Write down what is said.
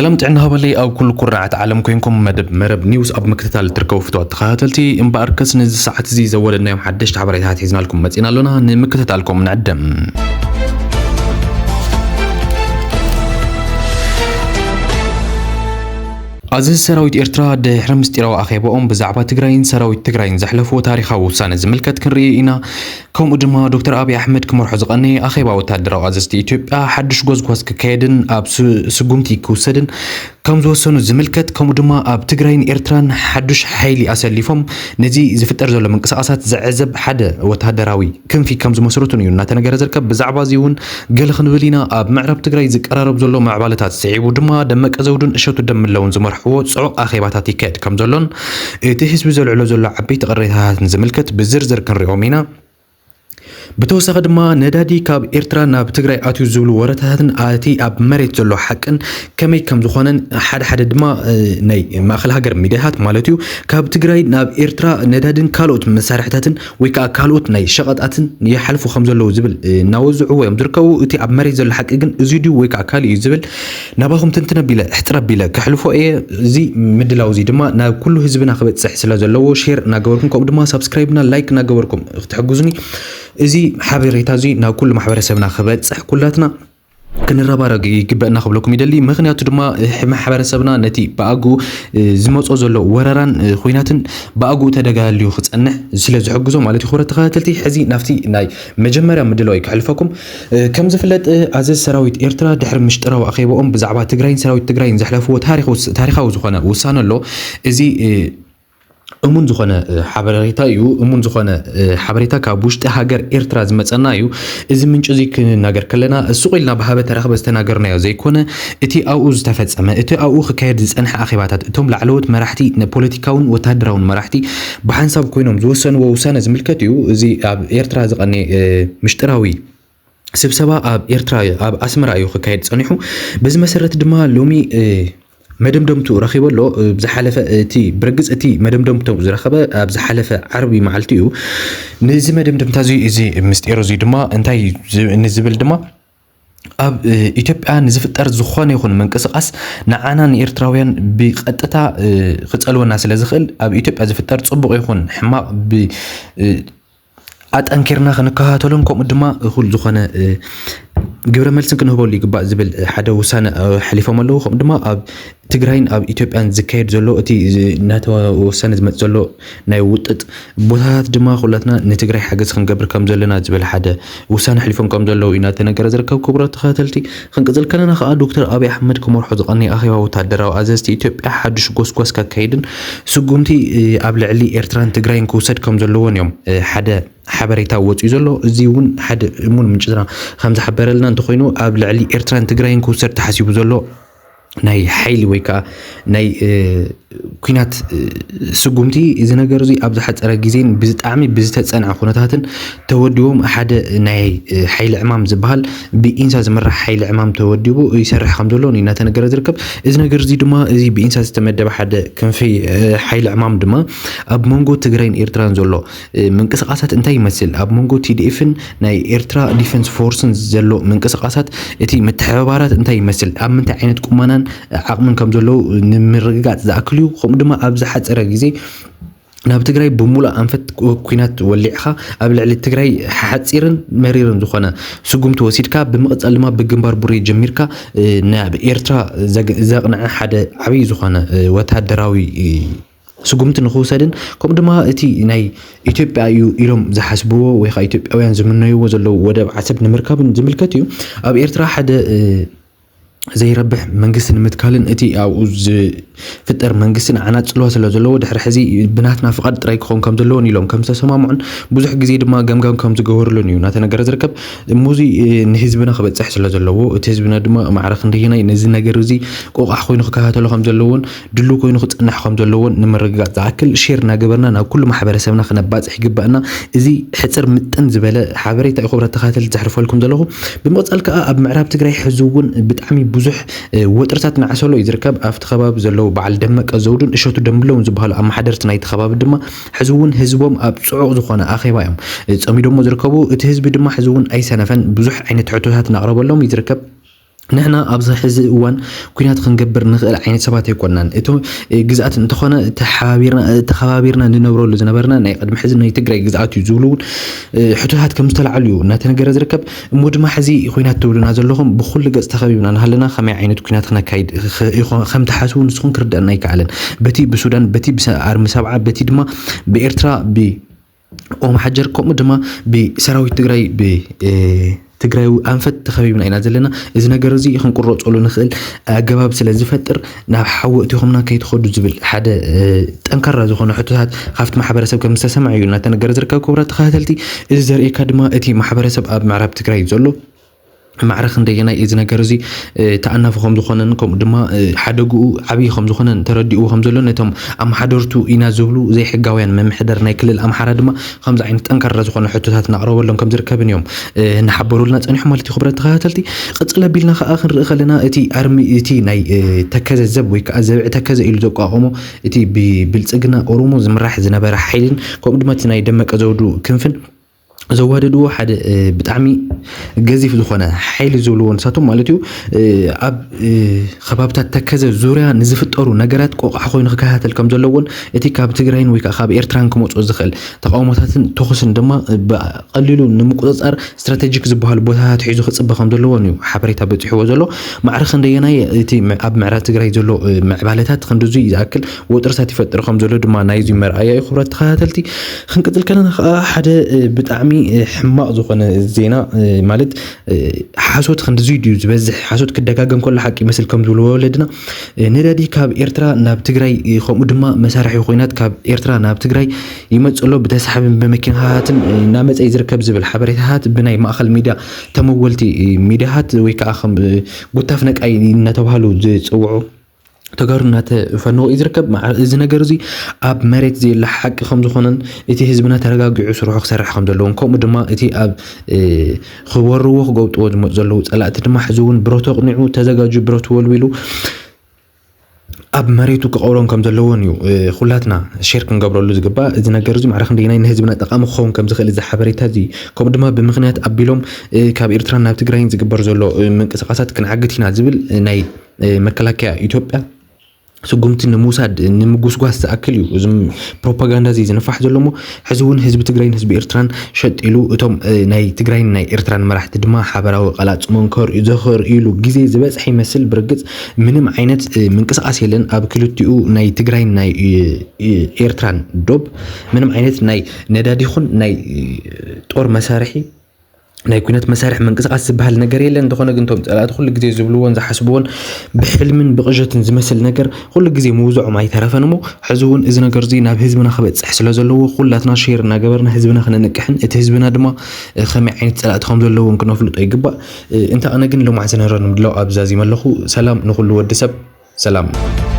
ሰላም ጥዕና ሃበለይ ኣብ ኩሉ ኩርናዓት ዓለም ኮይንኩም መደብ መረብ ኒውስ ኣብ ምክትታል ትርከቡ ፍትዋት ተኸታተልቲ። እምበኣርከስ ነዚ ሰዓት እዚ ዘወደድናዮም ሓደሽቲ ሓበሬታት ሒዝናልኩም መጺና ኣሎና። ንምክትታልኩም ንዕደም። ኣዘዚ ሰራዊት ኤርትራ ድሕሪ ምስጢራዊ ኣኼባኦም ብዛዕባ ትግራይን ሰራዊት ትግራይን ዘሕለፍዎ ታሪኻዊ ውሳነ ዝምልከት ክንርኢ ኢና። ከምኡ ድማ ዶክተር ኣብይ ኣሕመድ ክመርሖ ዝቐነየ ኣኼባ ወታደራዊ ኣዘዝቲ ኢትዮጵያ ሓድሽ ጎስጓስ ክካየድን ኣብ ስ-፣ ስጉምቲ ክውሰድን ከም ዝወሰኑ ዝምልከት፣ ከምኡ ድማ ኣብ ትግራይን ኤርትራን ሓዱሽ ሓይሊ ኣሰሊፎም ነዚ ዝፍጠር ዘሎ ምንቅስቃሳት ዝዕዘብ ሓደ ወታደራዊ ክንፊ ከም ዝመስረቱን እዩ እናተነገረ ዝርከብ። ብዛዕባ እዚ እውን ገለ ክንብል ኢና። ኣብ ምዕራብ ትግራይ ዝቀራረብ ዘሎ ምዕባለታት ስዒቡ ድማ ደመቀ ዘውዱን እሸቱ ደምለውን ዝመርሕዎ ጽዑቕ ኣኼባታት ይካየድ ከም ዘሎን እቲ ህዝቢ ዘልዕሎ ዘሎ ዓበይቲ ቅሬታታትን ዝምልከት ብዝርዝር ክንሪኦም ኢና። ብተወሳኺ ድማ ነዳዲ ካብ ኤርትራ ናብ ትግራይ ኣትዩ ዝብሉ ወረታታትን እቲ ኣብ መሬት ዘሎ ሓቅን ከመይ ከም ዝኾነን ሓደ ሓደ ድማ፣ እ፣ ናይ ማእኸል ሃገር ሚድያታት ማለት እዩ ካብ ትግራይ ናብ ኤርትራ ነዳድን ካልኦት መሳርሕታትን ወይ ከዓ ካልኦት ናይ ሸቐጣትን ይሓልፉ ከም ዘለዉ ዝብል፣ እ፣ እናወዝዕዎ እዮም ዝርከቡ። እቲ ኣብ መሬት ዘሎ ሓቂ ግን እዚ ድዩ ወይ ከዓ ካልእ እዩ ዝብል ናባኹም ትንትን ኣቢለ ሕፅር ኣቢለ ከሕልፎ እየ። እዚ ምድላው እዚ ድማ ናብ ኩሉ ህዝብና ክበፅሕ ስለ ዘለዎ ሼር እናገበርኩም ከምኡ ድማ ሳብስክራይብ እና ላይክ እናገበርኩም ክትሕግዙኒ እዚ ሓበሬታ እዚ ናብ ኩሉ ማሕበረሰብና ክበፅሕ ኩላትና ክንረባረግ ይግበእና ክብለኩም ይደሊ። ምኽንያቱ ድማ፣ እ፣ ማሕበረሰብና ነቲ ብኣግኡ፣ እ፣ ዝመጾ ዘሎ ወረራን፣ እ፣ ኹናትን ብኣግኡ ተደጋልዩ ክጸንሕ ስለ ዝሕግዞ ማለት እዩ። ክብረት ተኸታተልቲ፣ ሕዚ ናብቲ ናይ መጀመርያ ምድላው እዩ ክሕልፈኩም። እ፣ ከም ዝፍለጥ፣ እ፣ ኣዘዝ ሰራዊት ኤርትራ ድሕሪ ምሽጥራዊ ኣኼባኦም ብዛዕባ ትግራይን ሰራዊት ትግራይን ዘሕለፍዎ ታሪኽ ውስ-፣ ታሪኻዊ ዝኾነ ውሳነ ኣሎ። እዚ፣ እ፣ እሙን ዝኾነ፣ እ፣ ሓበሬታ እዩ። እሙን ዝኾነ፣ እ፣ ሓበሬታ ካብ ውሽጢ ሃገር ኤርትራ ዝመጸና እዩ። እዚ ምንጪ እዚ ክንናገር ከለና፣ ሱቕ ኢልና ብሃበ ተረኽበ ዝተናገርናዮ ዘይኮነ፣ እቲ ኣብኡ ዝተፈጸመ፣ እቲ ኣብኡ ክካየድ ዝጸንሐ ኣኼባታት፣ እቶም ላዕለዎት መራሕቲ፣ ንፖለቲካውን ወታደራውን መራሕቲ ብሓንሳብ ኮይኖም ዝወሰንዎ ውሳነ ዝምልከት እዩ። እዚ ኣብ ኤርትራ ዝቐነየ፣ እ፣ ምሽጥራዊ ስብሰባ ኣብ ኤርትራ፣ ኣብ ኣስመራ እዩ ክካየድ ጸኒሑ። በዚ መሰረት ድማ ሎሚ፣ እ፣ መደምደምቱ ረኺቡ ኣሎ። እ፣ ብዝሓለፈ እቲ፣ ብርግጽ እቲ መደምደምቱ ዝረኸበ ኣብ ዝሓለፈ ዓርቢ መዓልቲ እዩ። ነዚ መደምደምታ እዚ፣ እዚ ምስጢር እዚ ድማ እንታይ ዝ-፣ ንዝብል ድማ ኣብ፣ እ፣ ኢትዮጵያ ንዝፍጠር ዝኾነ ይኹን ምንቅስቃስ ንዓና ንኤርትራውያን ብቐጥታ፣ እ፣ ክጸልወና ስለ ዝኽእል ኣብ ኢትዮጵያ ዝፍጠር ጽቡቕ ይኹን ሕማቕ ብ-፣ እ፣ ኣጠንኪርና ክንከታተሎን ከምኡ ድማ እኹል ዝኾነ፣ እ፣ ግብረ መልስን ክንህበሉ ይግባእ ዝብል ሓደ ውሳነ፣ እ፣ ኣሕሊፎም ኣለዉ። ከምኡ ድማ ኣብ ትግራይን ኣብ ኢትዮጵያን ዝካየድ ዘሎ እቲ ዝ-፣ እናተወሰነ ዝመጽእ ዘሎ ናይ ውጥጥ ቦታታት ድማ ኩላትና ንትግራይ ሓገዝ ክንገብር ከም ዘለና ዝብል ሓደ ውሳነ ኣሕሊፎም ከም ዘለዉ እዩ እናተነገረ ዝርከብ። ክቡራት ተኸታተልቲ፣ ክንቅጽል ከለና ከኣ ዶክተር ኣብይ ኣሕመድ ክመርሖ ዝቐነየ ኣኼባ ወታደራዊ ኣዘዝቲ ኢትዮጵያ ሓድሽ ጎስጓስ ከካይድን ስጉምቲ፣ እ፣ ኣብ ልዕሊ ኤርትራን ትግራይን ክውሰድ ከም ዘለዎን እዮም፣ እ፣ ሓደ ሓበሬታ ወፂኡ ዘሎ። እዚ እውን ሓደ እሙን ምንጭና ከም ዝሓበረልና እንተኾይኑ፣ ኣብ ልዕሊ ኤርትራን ትግራይን ክውሰድ ተሓሲቡ ዘሎ ናይ ሓይሊ ወይ ከዓ ናይ፣ እ፣ ኲናት፣ እ፣ ስጉምቲ፣ እዚ ነገር እዚ ኣብ ዝሓፀረ ግዜን ብጣዕሚ ብዝተፀንዐ ኩነታትን ተወዲቦም ሓደ ናይ፣ እ፣ ሓይሊ ዕማም ዝበሃል ብኢንሳ ዝምራሕ ሓይሊ ዕማም ተወዲቡ ይሰርሕ ከም ዘሎ እዩ እናተነገረ ዝርከብ። እዚ ነገር እዚ ድማ እዚ ብኢንሳ ዝተመደበ ሓደ ክንፊ፣ እ፣ ሓይሊ ዕማም ድማ ኣብ መንጎ ትግራይን ኤርትራን ዘሎ፣ እ፣ ምንቅስቃሳት እንታይ ይመስል፣ ኣብ መንጎ ቲ ዲ ኤፍን ናይ ኤርትራ ዲፈንስ ፎርስን ዘሎ ምንቅስቃሳት፣ እቲ ምትሕብባራት እንታይ ይመስል፣ ኣብ ምንታይ ዓይነት ቁመናን ዓቕምን ከም ዘለዉ ንምርግጋጽ ዝኣክል እዩ። ከምኡ ድማ ኣብ ዝሓጸረ ግዜ ናብ ትግራይ ብምሉእ ኣንፈት ኩ-፣ ኲናት ወሊዕኻ ኣብ ልዕሊ ትግራይ ሓጺርን መሪርን ዝኾነ ስጉምቲ ወሲድካ፣ ብምቕጻል ድማ ብግንባር ቡሬ ጀሚርካ፣ እ፣ ናብ ኤርትራ ዘግ-፣ ዘቕንዐ ሓደ ዓብዪ ዝኾነ፣ እ፣ ወታደራዊ፣ እ፣ ስጉምቲ ንኽውሰድን፣ ከምኡ ድማ እቲ ናይ ኢትዮጵያ እዩ ኢሎም ዝሓስብዎ ወይ ከዓ ኢትዮጵያውያን ዝምነይዎ ዘለዉ ወደብ ዓሰብ ንምርካብን ዝምልከት እዩ። ኣብ ኤርትራ ሓደ፣ እ፣ ዘይረብሕ መንግስቲ ንምትካልን እቲ ኣብኡ ዝፍጠር መንግስቲ ንዓና ጽልዋ ስለ ዘለዎ፣ ድሕሪ ሕዚ ብናትና ፍቓድ ጥራይ ክኸውን ከም ዘለዎን ኢሎም ከም ዝተሰማምዑን ብዙሕ ግዜ ድማ ገምጋም ከም ዝገበሩሉን እዩ እናተነገረ ዝርከብ። እሞ እዚ፣ እ፣ ንህዝብና ክበጽሕ ስለ ዘለዎ፣ እቲ ህዝብና ድማ ማዕረ ክንደየናይ ነዚ ነገር እዚ ቆቋሕ ኮይኑ ክከታተሎ ከም ዘለዎን ድሉው ኮይኑ ክጸንሕ ከም ዘለዎን ንምርግጋጽ ዝኣክል ሼር እናገበርና ናብ ኩሉ ማሕበረሰብና ክነባጽሕ ይግባእና። እዚ ሕጽር ምጥን ዝበለ ሓበሬታ እዩ ክቡራት ተኸታተልቲ ዘሕልፈልኩም ዘለኹ። ብምቕጻል ከኣ ኣብ ምዕራብ ትግራይ ሕዚ እውን ብጣዕሚ ብዙሕ፣ እ፣ ወጥርታት እናዓሰሎ እዩ ዝርከብ። ኣብቲ ከባቢ ዘለዉ በዓል ደመቀ ዘውዱን እሸቱ ደምለውን ዝበሃሉ ኣመሓደርቲ ናይቲ ከባቢ ድማ ሕዚ እውን ህዝቦም ኣብ ጽዑቕ ዝኾነ ኣኼባ እዮም፣ እ፣ ጸሚዶሞ ዝርከቡ። እቲ ህዝቢ ድማ ሕዚ እውን ኣይሰነፈን፣ ብዙሕ ዓይነት ሕቶታት እናቕረበሎም እዩ ዝርከብ። ንሕና ኣብዚ ሕዚ እዋን ኩናት ክንገብር ንኽእል ዓይነት ሰባት ኣይኮናን። እቲ ግዝኣት እንተኾነ ተሓባቢርና ተኸባቢርና ንነብረሉ ዝነበርና ናይ ቅድሚ ሕዚ ናይ ትግራይ ግዝኣት እዩ ዝብሉ እውን ሕቶታት ከም ዝተላዓሉ እዩ እናተነገረ ዝርከብ። እሞ ድማ ሕዚ ኩናት ትብሉና ዘለኹም ብኩሉ ገፅ ተኸቢብና እናሃለና ከመይ ዓይነት ኩናት ክነካይድ ከም ትሓስቡ ንስኹም ክርደአና ኣይከኣለን። በቲ ብሱዳን በቲ ኣርሚ ሰብዓ በቲ ድማ ብኤርትራ ብ ኦም ሓጀር ከምኡ ድማ ብሰራዊት ትግራይ ብትግራይ ኣንፈት ተኸቢብና ኢና ዘለና። እዚ ነገር እዚ ክንቁረፀሉ ንኽእል ኣገባብ ስለ ዝፈጥር ናብ ሓዊ እቲኹምና ከይትኸዱ ዝብል ሓደ ጠንካራ ዝኾነ ሕቶታት ካብቲ ማሕበረሰብ ከም ዝተሰምዐ እዩ እናተነገረ ዝርከብ። ክቡራት ተኸታተልቲ፣ እዚ ዘርእየካ ድማ እቲ ማሕበረሰብ ኣብ ምዕራብ ትግራይ ዘሎ ማዕረ ክንደየናይ እዚ ነገር እዚ ተኣናፊ ከም ዝኾነን ከምኡ ድማ ሓደግኡ ዓብዪ ከም ዝኾነን ተረዲእዎ ከም ዘሎን ነቶም ኣመሓደርቱ ኢና ዝብሉ ዘይሕጋውያን ምምሕዳር ናይ ክልል ኣምሓራ ድማ ከምዚ ዓይነት ጠንካራ ዝኾነ ሕቶታት እናቕረበሎም ከም ዝርከብን እዮም እናሓበሩልና ፀኒሖም ማለት እዩ። ክቡራት ተኸታተልቲ፣ ቅፅል ኣቢልና ከዓ ክንርኢ ከለና እቲ ኣርሚ እቲ ናይ ተከዘ ዘብ ወይ ከዓ ዘብዒ ተከዘ ኢሉ ዘቋቋሞ እቲ ብብልፅግና ኦሮሞ ዝምራሕ ዝነበረ ሓይልን ከምኡ ድማ እቲ ናይ ደመቀ ዘውዱ ክንፍን ዘዋደድዎ ሓደ ብጣዕሚ ገዚፍ ዝኾነ ሓይሊ ዝብልዎ ንሳቶም ማለት እዩ። ኣብ ከባብታት ተከዘ ዙርያ ንዝፍጠሩ ነገራት ቆቕዓ ኮይኑ ክከታተል ከም ዘለዎን እቲ ካብ ትግራይን ወይ ከዓ ካብ ኤርትራን ክመፅኦ ዝኽእል ተቃውሞታትን ተኹስን ድማ ብቐሊሉ ንምቁፅፃር ስትራቴጂክ ዝበሃሉ ቦታታት ሒዙ ክፅበ ከም ዘለዎን እዩ ሓበሬታ በፂሕዎ ዘሎ። ማዕረ ክንደየናይ እቲ ኣብ ምዕራብ ትግራይ ዘሎ ምዕባለታት ክንድዙይ ዝኣክል ወጥርታት ይፈጥር ከም ዘሎ ድማ ናይዚ መርኣያ እዩ። ክቡራት ተኸታተልቲ፣ ክንቅፅል ከለና ከዓ ሓደ ብጣዕሚ ሕማቕ ዝኾነ ዜና ማለት ሓሶት ክንድዙይ ድዩ ዝበዝሕ ሓሶት ክደጋገም ከሎ ሓቂ ይመስል ከም ዝብሉ ወለድና ነዳዲ ካብ ኤርትራ ናብ ትግራይ ከምኡ ድማ መሳርሒ ኮይናት ካብ ኤርትራ ናብ ትግራይ ይመፅእ ኣሎ ብተሳሓብን ብመኪናታትን እናመፀ እዩ ዝርከብ ዝብል ሓበሬታታት ብናይ ማእኸል ሚድያ ተመወልቲ ሚድያታት ወይ ከዓ ጉታፍ ነቃይ እናተባሃሉ ዝፅውዑ ተጋሩ እናተፈነወ እዩ ዝርከብ። እዚ ነገር እዚ ኣብ መሬት ዘየለ ሓቂ ከም ዝኾነን እቲ ህዝብና ተረጋጊዑ ስርሑ ክሰርሕ ከም ዘለዎን ከምኡ ድማ እቲ ኣብ ክወርዎ ክገብጥዎ ዝመፁ ዘለዉ ፀላእቲ ድማ ሕዚ እውን ብረቱ ኣቕኒዑ ተዘጋጁ ብረቱ ወልዊሉ ኣብ መሬቱ ክቐብሮም ከም ዘለዎን እዩ ኩላትና ሼር ክንገብረሉ ዝግባእ። እዚ ነገር እዚ ማዕረ ክንደይናይ ንህዝብና ጠቓሚ ክኸውን ከም ዝኽእል እዚ ሓበሬታ እዚ ከምኡ ድማ ብምኽንያት ኣቢሎም ካብ ኤርትራ ናብ ትግራይን ዝግበር ዘሎ ምንቅስቃሳት ክንዓግት ኢና ዝብል ናይ መከላከያ ኢትዮጵያ ስጉምቲ ንምውሳድ ንምጉስጓስ ዝኣክል እዩ እዚ ፕሮፓጋንዳ እዚ ዝንፋሕ ዘሎ እሞ ሕዚ እውን ህዝቢ ትግራይን ህዝቢ ኤርትራን ሸጢሉ እቶም ናይ ትግራይን ናይ ኤርትራን መራሕቲ ድማ ሓበራዊ ቀላፅሞን ከርእዩ ዘኽርእዩሉ ግዜ ዝበፅሐ ይመስል። ብርግፅ ምንም ዓይነት ምንቅስቃስ የለን ኣብ ክልቲኡ ናይ ትግራይን ናይ ኤርትራን ዶብ ምንም ዓይነት ናይ ነዳዲ ይኹን ናይ ጦር መሳርሒ ናይ ኩነት መሳርሒ ምንቅስቃስ ዝበሃል ነገር የለን። እንተኾነ ግን እቶም ፀላእቲ ኩሉ ግዜ ዝብልዎን ዝሓስብዎን ብሕልምን ብቕዠትን ዝመስል ነገር ኩሉ ግዜ ምውዝዖም ኣይተረፈን እሞ ሕዚ እውን እዚ ነገር እዚ ናብ ህዝብና ክበፅሕ ስለ ዘለዎ ኩላትና ሼር እናገበርና ህዝብና ክነንቅሕን እቲ ህዝብና ድማ ከመይ ዓይነት ፀላእቲ ከም ዘለዎም ክነፍልጦ ይግባእ። እንተ ኣነ ግን ሎማዕ ዝነበረ ንምድላው ኣብዛዚመ ኣለኹ። ሰላም ንኩሉ ወዲ ሰብ። ሰላም።